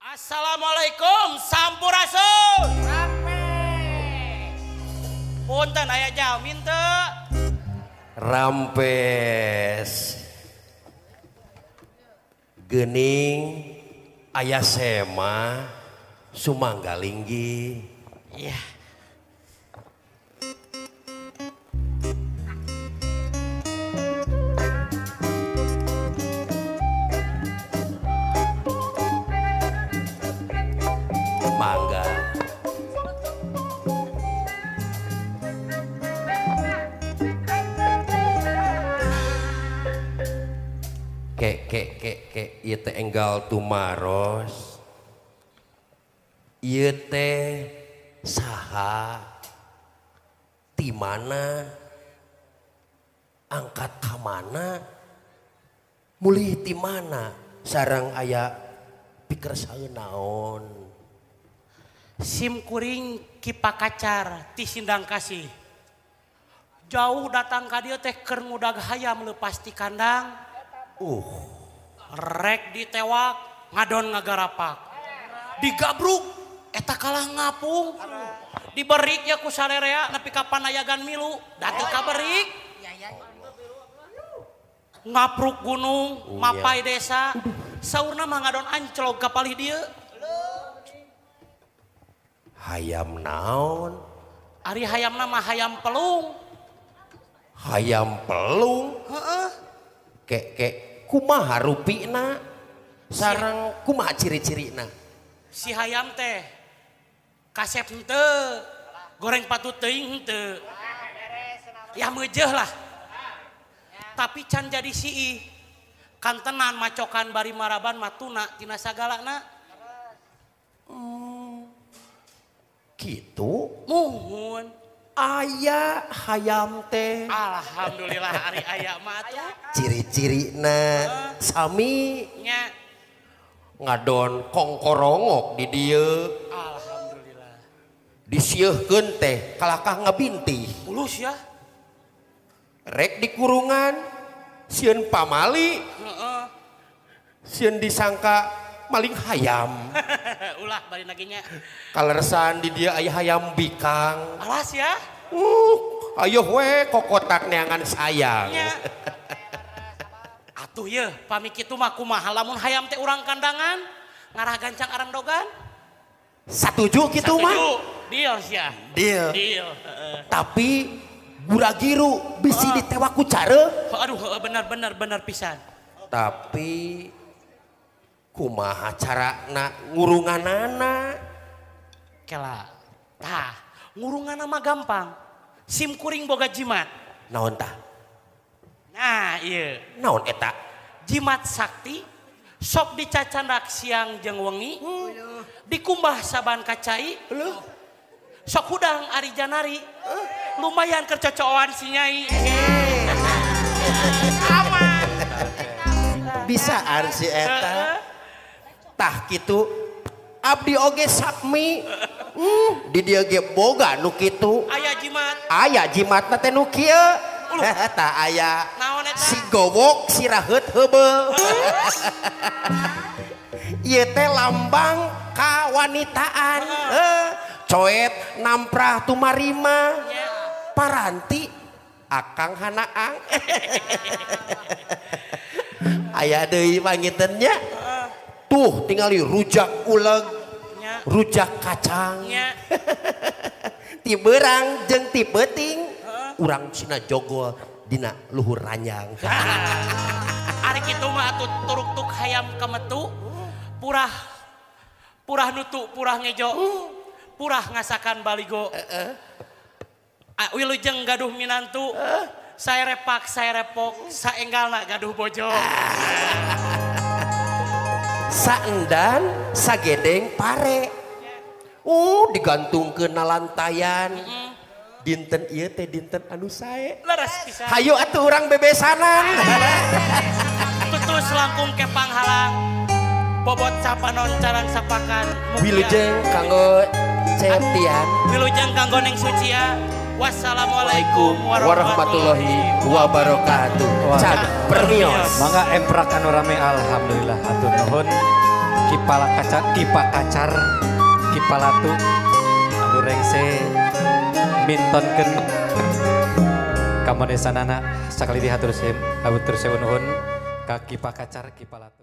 Assalamualaikum sampurasun. Rampes. Punten aya jalmi teu? Rampes. Geuning aya sema sumangga linggih. Iya. Mangga. Ke ke ke ke ieu teh enggal tumaros. Ieu teh saha? Ti mana? Angkat ka mana? Mulih ti mana? Sareng aya pikersaeun naon? Sim kuring Ki Pakacar ti Sindang Kasih. Jauh datang ka dieu teh keur ngudag hayam leupas ti kandang. Rek ditewak ngadon ngagarapak. Digabruk eta kalah ngapung. Diberik ya ku sarerea nepi ka panayagan milu, da teu kaberik. Ngapruk gunung, mapai desa, saurna mah ngadon anclog ka palih dieu. Hayam naon? Ari hayamna mah hayam pelung. Hayam pelung? Heeh. Ke ke kumaha rupina? Sareng kumaha ciri-cirina? Si hayam teh kasep henteu, goreng patut teuing henteu. Ya meujeuh lah. Tapi can jadi siih. Kantenan macokan bari maraban matuna tina sagalana. Gitu muhun aya hayam teh. Alhamdulillah ari aya mah atuh. Ciri-cirina sami nya ngadon kongkorongok di dieu. Alhamdulillah. Disieuhkeun teh kalakah ngabintih. Ulus ya. Rek dikurungan sieun pamali. Heeh. Sieun disangka maling hayam. Ulah bari naginya. Kaleresan di dia aya hayam bikang. Alas ya. Ayo we kokotak neangan sayang. Atuh ye, pami kitu mah kumaha lamun hayam teh urang kandangan, ngarah gancang arangdogan. Satuju kitu mah. Deal sia. Deal. Deal. Tapi gura-giru bisi ditewak ku care. Aduh, benar benar pisan. Tapi kumaha carana ngurunganana? Kela, tah, ngurunganana mah gampang. Sim kuring boga jimat. Naon tah? Nah, iya. Naon eta? Jimat sakti, sok dicacandak siang jeung wengi, dikumbah saban kacai, sok hudang ari janari, lumayan kercocoan si nyai. Aman. Bisaan si eta. Tah kitu abdi oge sakmi di dieu ge boga nu kitu. Aya jimat. Aya jimatna teh nu kieu. Tah aya si gowok si raheut heubeul. Ieu teh lambang kawanitaan. Coet namprah tumarima. Paranti akang hanaang. Aya deui panginten nya. Tuh tingali rujak uleg, rujak kacang, ti berang jeung ti peuting, urang Cina jogol dina luhur ranjang. Ari kitu mah atuh turuktuk hayam kametu, purah purah nutu, purah ngejo, purah ngasakan baligo. Wilujeng gaduh minantu, saya repak, saya repok, saenggalna gaduh bojo. Saendan sagedeng pare. Digantungkeun na lantayan. Dinten ieu teh dinten anu sae. Leres pisan. Hayu atuh urang bebesanan. Tutus langkung ke panghalang. Bobot sapanon carang sapakan. Wilujeng kanggo Septian. Wilujeng kanggo Neng Sucia. Wassalamualaikum warahmatullahi wabarakatuh. Cak permios. Mangga emprak anu rame alhamdulillah hatur nuhun. Kipala Kacar, Kipa Kacar, Kipalatu anu rengse mintonkeun kamanesanana sakali dihatur sewu nuhun ka Kipa Kacar Kipalatu.